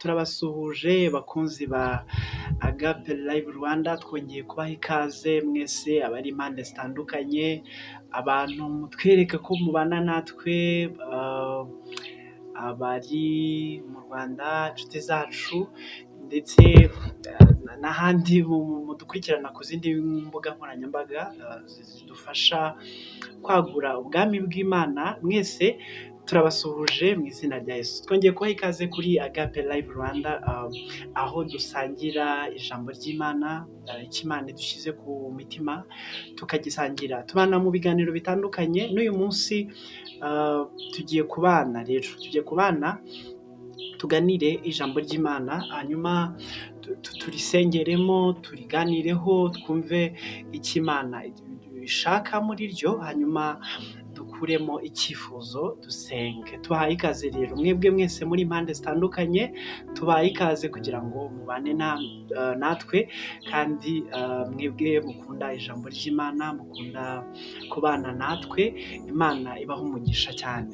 Turabasuhuje bakunzi ba Agape Live Rwanda, twongeye kubaha ikaze mwese abari impande zitandukanye, abantu mutwereka ko mubana natwe, abari mu Rwanda, inshuti zacu ndetse n'ahandi mudukurikirana ku zindi mbuga nkoranyambaga zidufasha kwagura ubwami bw'Imana, mwese turabasuhuje mu izina rya Yesu. Twongeye kubaha ikaze kuri Agape Live Rwanda, aho dusangira ijambo ry'Imana, icyo Imana idushyize ku mitima tukagisangira. Tubana mu biganiro bitandukanye, n'uyu munsi tugiye kubana rero, tugiye kubana tuganire ijambo ry'Imana, hanyuma turisengeremo, turiganireho, twumve icyo Imana ishaka muri ryo, hanyuma dukuremo icyifuzo dusenge. Tubahaye ikaze rero mwebwe mwese muri impande zitandukanye, tubahaye ikaze kugira ngo mubane natwe kandi mwebwe mukunda ijambo ry'Imana, mukunda kubana natwe, Imana ibaha umugisha cyane.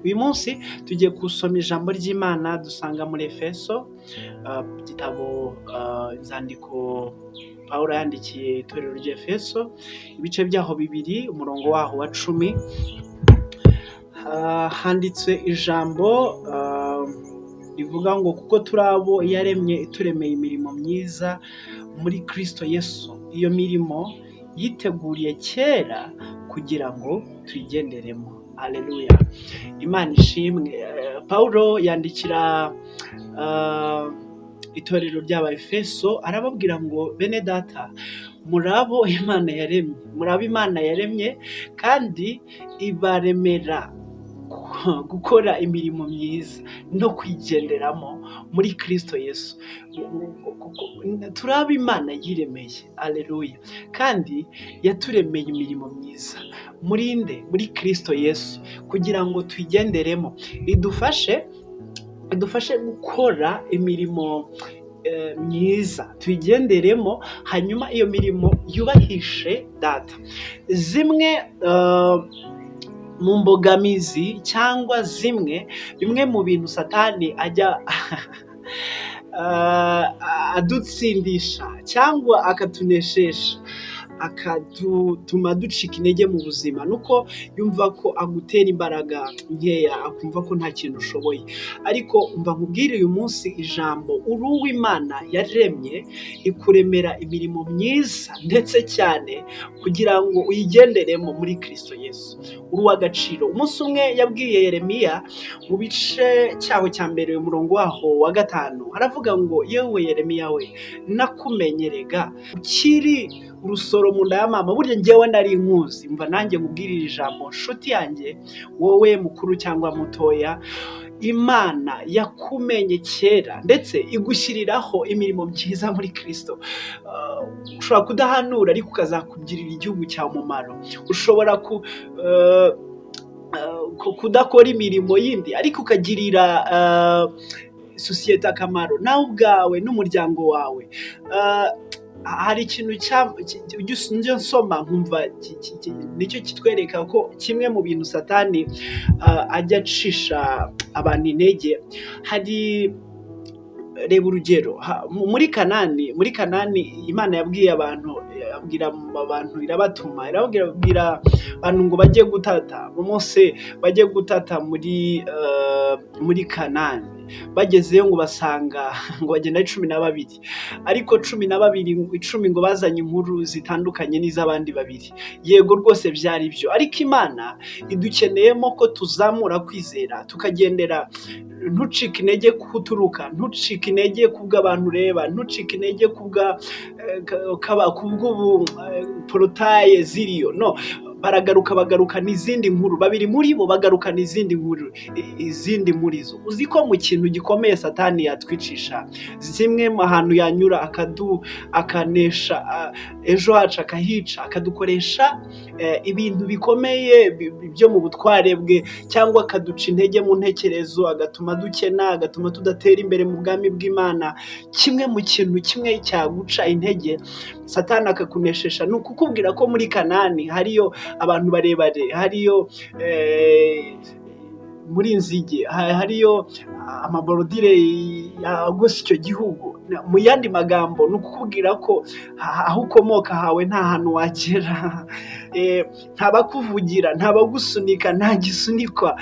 Uyu munsi tugiye gusoma ijambo ry'Imana dusanga muri Efeso, igitabo, inzandiko Pawulo yandikiye itorero ry'Efeso, ibice byaho 2, umurongo waho wa 10, handitse ijambo rivuga ngo: "Kuko turi abo yaremye ituremeye imirimo myiza muri Kristo Yesu, iyo mirimo yiteguriye kera kugira ngo tuyigenderemo." Aleluya, Imana ishimwe. Pawulo yandikira itorero ry'Abaefeso, arababwira ngo: "Bene data, muri abo Imana yaremye, muri abo Imana yaremye kandi ibaremera gukora imirimo myiza no kwigenderamo muri Kristo Yesu." Turi abo Imana yiremeye, aleluya, kandi yaturemeye imirimo myiza muri nde? Muri Kristo Yesu, kugira ngo tuyigenderemo, idufashe gukora imirimo myiza, tuyigenderemo, hanyuma iyo mirimo yubahishe Data. Zimwe mu mbogamizi cyangwa bimwe mu bintu Satani ajya adutsindisha cyangwa akatunesesha, akadutuma ducika intege mu buzima, nuko yumva ko agutera imbaraga nkeya, akumva ko nta kintu ushoboye. Ariko umva nkubwire uyu munsi ijambo: uri uw'Imana yaremye, ikuremera imirimo myiza ndetse cyane kugira ngo uyigenderemo muri Kristo Yesu. Uri uw'agaciro. Umunsi umwe yabwiye Yeremiya mu bice cyaho cya mbere, umurongo waho wa 5, aravuga ngo: "Yewe Yeremiya we, nakumenye rega ukiri urusoro mu nda ya mama, burya njyewe nari nkuzi." Mva nanjye nkubwirire ijambo, nshuti yanjye, wowe mukuru cyangwa mutoya: Imana yakumenye kera ndetse igushyiriraho imirimo myiza muri Kristo. Ushobora kudahanura ariko ukazakugirira igihugu cyawe umumaro. Ushobora kudakora imirimo yindi ariko ukagirira sosiyete akamaro, nawe ubwawe n'umuryango wawe. Hari ikintu njya nsoma nkumva nicyo kitwereka ko kimwe mu bintu Satani ajya acisha abantu intege hari, reba urugero muri Kanani Imana yabwiye abantu, abwira abantu, irabatuma, irababwira, abwira abantu ngo bajye gutata Mose, bajye gutata muri Kanani. Bagezeyo ngo basanga ngo bagenda ari 12, ariko 12, 10 ngo bazanye inkuru zitandukanye n'iz'abandi babiri. Yego rwose byari byo, ariko Imana idukeneyemo ko tuzamura kwizera, tukagendera. Ntucike intege kuturuka, ntucike intege kubw'abantu ureba, ntucike intege kubwa kubw'ubu porotaye ziriyo. No baragaruka, bagarukana izindi nkuru, babiri muri bo bagarukana izindi nkuru, izindi muri zo. Uzi ko mu kintu gikomeye Satani yatwicisha, zimwe mu hantu yanyura akadu akanesha ejo hacu, akahica, akadukoresha ibintu bikomeye byo mu butware bwe, cyangwa akaduca intege mu ntekerezo, agatuma dukena, agatuma tudatera imbere mu bwami bw'Imana. Kimwe mu kintu kimwe cyaguca intege, Satani akakuneshesha, ni ukukubwira ko muri Kanani hariyo abantu barebare, hariyo Muri Nzige hariyo amabordure yagose icyo gihugu. Mu yandi magambo, ni ukukubwira ko aho ukomoka hawe nta hantu wagera, nta bakuvugira, nta bagusunika, nta gisunikwa.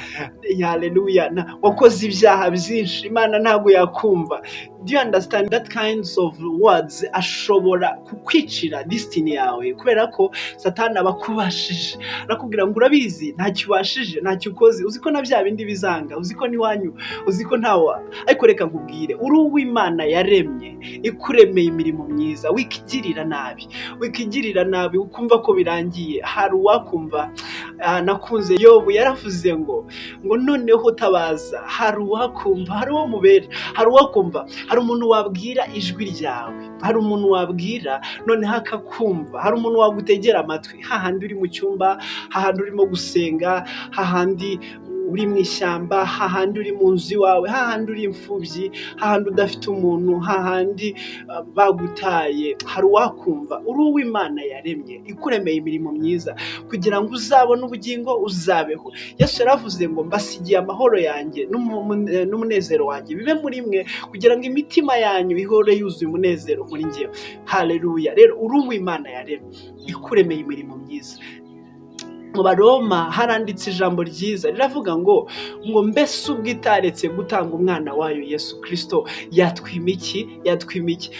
Haleluya! Wakoze ibyaha byinshi, Imana ntabwo yakumva. Do you understand that kinds of words ashobora kukwicira destiny yawe? Kubera ko Satani aba akubashije, arakubwira ngo urabizi, ntacyo ubashije, ntacyo ukoze, uzi ko na bya bindi bizanga, uzi ko n'iwanyu, uzi ko ntawa. Ariko reka nkubwire, uri uw'Imana yaremye, ikuremeye imirimo myiza. Wikigirira nabi, wikigirira nabi ukumva ko birangiye. Hari uwakumva. Nakunze Yobu, yaravuze ngo noneho utabaza, hari uwakumva, hari uwo mubera, hari uwakumva, hari umuntu wabwira ijwi ryawe, hari umuntu wabwira noneho akakumva, hari umuntu wagutegera amatwi, hahandi uri mu cyumba, hahandi urimo gusenga, hahandi uri mu ishyamba, hahandi uri mu nzu iwawe, hahandi uri imfubyi, hahandi udafite umuntu, hahandi bagutaye, hari uwakumva. Uri uw'Imana yaremye, ikuremeye imirimo myiza kugira ngo uzabone ubugingo, uzabeho. Yesu yaravuze ngo mbasigiye amahoro yanjye n'umunezero wanjye bibe muri mwe, kugira ngo imitima yanyu ihore yuzuye umunezero muri njyewe. Haleluya! Rero uri uw'Imana yaremye, ikuremeye imirimo myiza. Mu Baroma haranditse ijambo ryiza riravuga ngo mbese ubwo itaretse gutanga umwana wayo Yesu Kirisito, yatwima iki? Yatwima iki?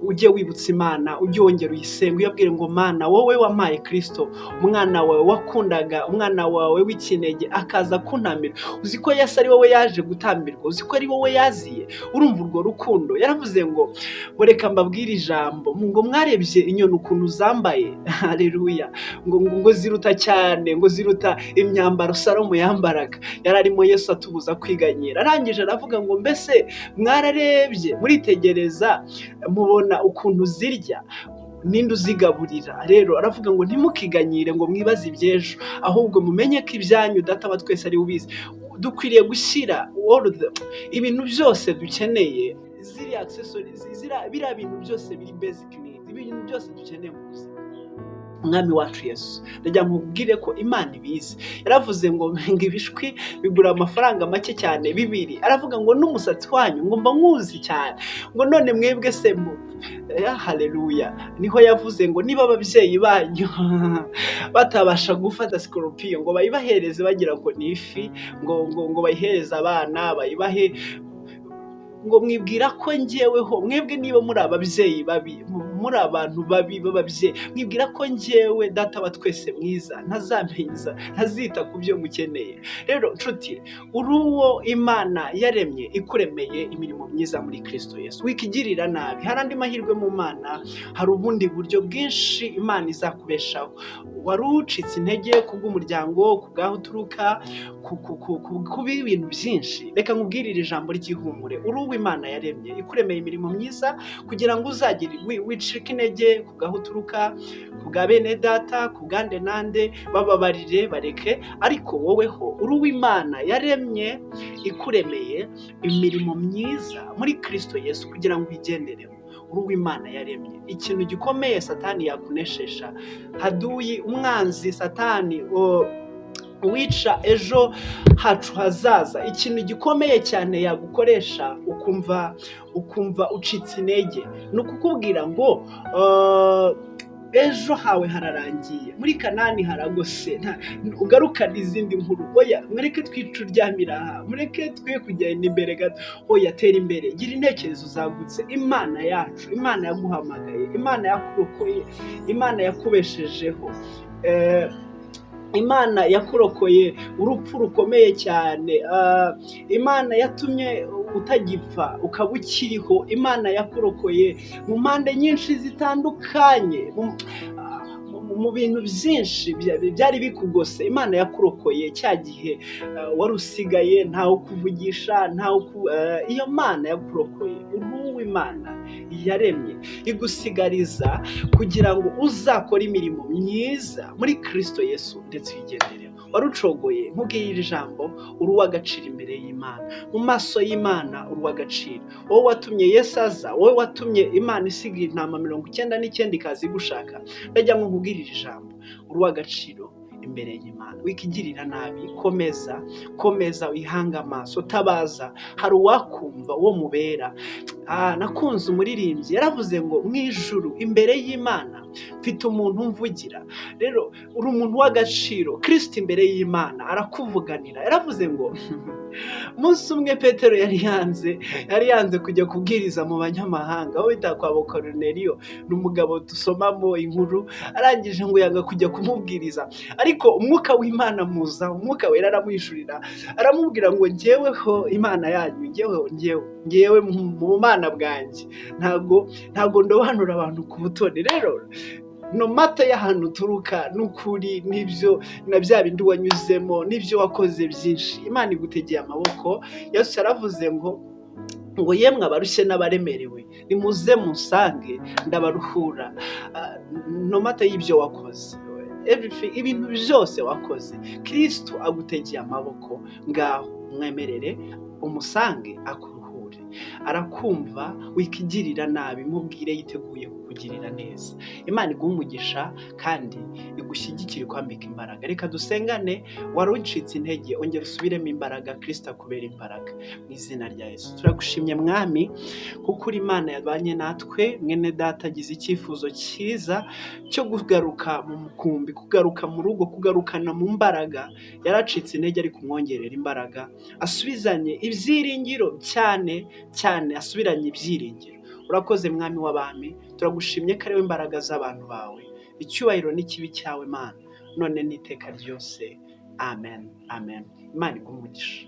Ujye wibutsa Imana, ujye wongera uyisenga, uyabwire ngo Mana, wowe wampaye Kirisito, umwana wawe wakundaga, umwana wawe w'ikinege, akaza kuntamira. Uzi ko Yesu ari wowe yaje gutambirwa? Uzi ko ari wowe yaziye? Urumva urwo rukundo? Yaravuze ngo reka mbabwire ijambo, ngo mwarebye inyoni ukuntu zambaye? Haleluya! Ngo ziruta cyane, ngo ziruta imyambaro Salomo yambaraga. Yari arimo Yesu atubuza kwiganyira, arangije aravuga ngo mbese mwararebye, muritegereza, mubona ukuntu zirya? Ninde uzigaburira? Rero aravuga ngo ntimukiganyire ngo mwibaze iby'ejo, ahubwo mumenye ko ibyanyu Data wa twese ari ubizi. Dukwiriye gushyira ibintu byose dukeneye, ziriya accessories, biriya bintu byose biri basic needs, ibintu byose dukeneye mu buzima. Umwami wacu Yesu, ndagira ngo nkubwire ko Imana ibizi. Yaravuze ngo ibishwi bigura amafaranga make cyane, bibiri. Aravuga ngo n'umusatsi wanyu ngo mba nkuzi cyane, ngo none mwebwe se mu haleluya! Niho yavuze ngo niba ababyeyi banyu batabasha gufata sikorupiyo ngo bayibahereze bagira ngo ni ifi, ngo bayihereze abana bayibahe, ngo mwibwira ko njyeweho, mwebwe niba muri ababyeyi babi, muri abantu babi b'ababyeyi, mwibwira ko njyewe Data wa twese mwiza ntazamenyeza, ntazita ku byo mukeneye? Rero nshuti, uri uwo Imana yaremye, ikuremeye imirimo myiza muri Kirisito Yesu. Wikigirira nabi, hari andi mahirwe mu Mana, hari ubundi buryo bwinshi Imana izakubeshaho. Wari ucitse intege kubw'umuryango, ku bw'aho uturuka, ku ibintu byinshi, reka nkubwirire ijambo ry'ihumure. Uri uw'Imana yaremye, ikuremeye imirimo myiza kugira ngo uzagire wicike intege ku bw'aho uturuka, ku bwa bene data, ku bwande nande, bababarire, bareke, ariko woweho uri uw'Imana yaremye, ikuremeye imirimo myiza muri Kirisito Yesu kugira ngo uyigenderemo. Uri uw'Imana yaremye. Ikintu gikomeye Satani yakuneshesha, haduyi, umwanzi Satani uwica ejo hacu hazaza, ikintu gikomeye cyane yagukoresha ukumva ucitse intege, ni ukukubwira ngo ejo hawe hararangiye, muri Kanani haragose, ugarukane izindi nkuru. Oya, mureke twice uryamira aha, mureke twe kugenda imbere gato. Oya, tera imbere, gira intekerezo zagutse. Imana yacu, Imana yaguhamagaye, Imana yakurokoye, Imana yakubeshejeho, Imana yakurokoye urupfu rukomeye cyane, Imana yatumye utagipfa ukaba ukiriho, Imana yakurokoye mu mpande nyinshi zitandukanye, mu bintu byinshi byari bikugose. Imana yakurokoye cya gihe wari usigaye ntawe ukuvugisha, ntawe. Iyo Mana yakurokoye, uri uw'Imana yaremye, igusigariza kugira ngo uzakore imirimo myiza muri Kirisito Yesu ndetse uyigendereho. Wari ucogoye, nkubwiye iri jambo, uri uw'agaciro imbere y'Imana. Mu maso y'Imana uri uw'agaciro. Wowe watumye Yesu aza, wowe watumye Imana isiga intama 99 ikaza igushaka, ndagira ngo nkubwire iri jambo, uri uw'agaciro. imbere y'Imana. Wikigirira nabi, komeza, komeza wihange amaso, tabaza, hari uwakumva uwo mubera. Nakunze umuririmbyi yaravuze ngo: "Mu ijuru imbere y'Imana mfite umuntu umvugira." Rero uri umuntu w'agaciro, Kirisito imbere y'Imana arakuvuganira. Yaravuze ngo umunsi umwe Petero yari yanze kujya kubwiriza mu banyamahanga, aho bita kwa Koroneliyo. Ni umugabo dusomamo inkuru. Arangije ngo yanga kujya kumubwiriza, ariko Umwuka w'Imana muza, Umwuka Wera aramuhishurira, aramubwira ngo: "Njyeweho Imana yanyu, njyeweho, njyewe mu bumana bwanjye ntabwo ndobanura abantu ku butoni." Rero no matter y'ahantu uturuka n'ukuri n'ibyo na bya bindi wanyuzemo n'ibyo wakoze byinshi, Imana igutegeye amaboko. Yesu yaravuze ngo: "Yemwe abarushye n'abaremerewe, nimuze munsange, ndabaruhura." No matter y'ibyo wakoze, everything, ibintu byose wakoze, Kristo agutegeye amaboko. Ngaho mwemerere umusange akuruhure. Arakumva, wikigirira nabi, mubwire, yiteguye kukugirira neza. Imana iguhe umugisha kandi igushyigikire, ikwambika imbaraga. Reka dusengane. Wari ucitse intege, ongera usubiremo imbaraga, Kirisito akubera imbaraga mu izina rya Yesu. Turagushimye Mwami, kuko uri Imana yabanye natwe. Mwene data agize icyifuzo cyiza cyo kugaruka mu mukumbi, kugaruka mu rugo, kugarukana mu mbaraga. Yaracitse intege, ariko umwongerera imbaraga, asubizanye ibyiringiro cyane cyane, asubiranye ibyiringiro. Urakoze Mwami w'abami, turagushimye ko ari we imbaraga z'abantu bawe. Icyubahiro n'ikibe cyawe Mana, none n'iteka ryose. Amen, amen. Imana iguhe umugisha.